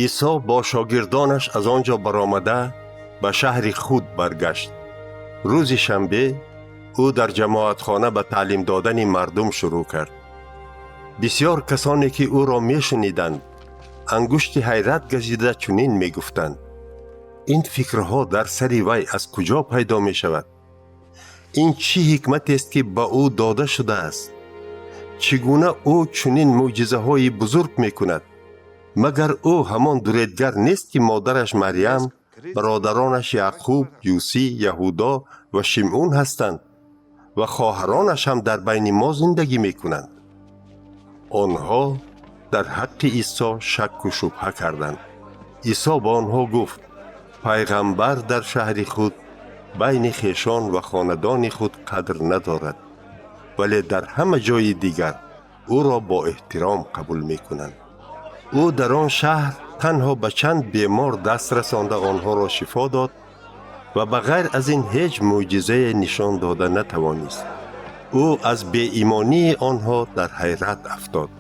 Исо бо шогирдонаш аз он ҷо баромада, ба шаҳри худ баргашт. Рӯзи шанбе ӯ дар ҷамоатхона ба таълим додани мардум шурӯъ кард. Бисьёр касоне, ки ӯро мешуниданд, ангушти ҳайрат газида, чунин мегуфтанд: «Ин фикрҳо дар сари вай аз куҷо пайдо мешавад? Ин чӣ ҳикматест, ки ба ӯ дода шудааст? Чӣ гуна ӯ чунин мӯъҷизаҳои бузург мекунад? Магар ӯ ҳамон дуредгар нест, ки модараш Марьям, бародаронаш Яъқуб, Юсӣ, Яҳудо ва Шимъун ҳастанд ва хоҳаронаш ҳам дар байни мо зиндагӣ мекунанд?» Онҳо дар ҳаққи Исо шакку шубҳа карданд. Исо ба онҳо гуфт: «Пайғамбар дар шаҳри худ, байни хешон ва хонадони худ қадр надорад, вале дар ҳама ҷои дигар ӯро бо эҳтиром қабул мекунанд». Ӯ дар он шаҳр танҳо ба чанд бемор даст расонда, онҳоро шифо дод ва ба ғайр аз ин ҳеҷ мӯъҷизае нишон дода натавонист. Ӯ аз беимонии онҳо дар ҳайрат афтод.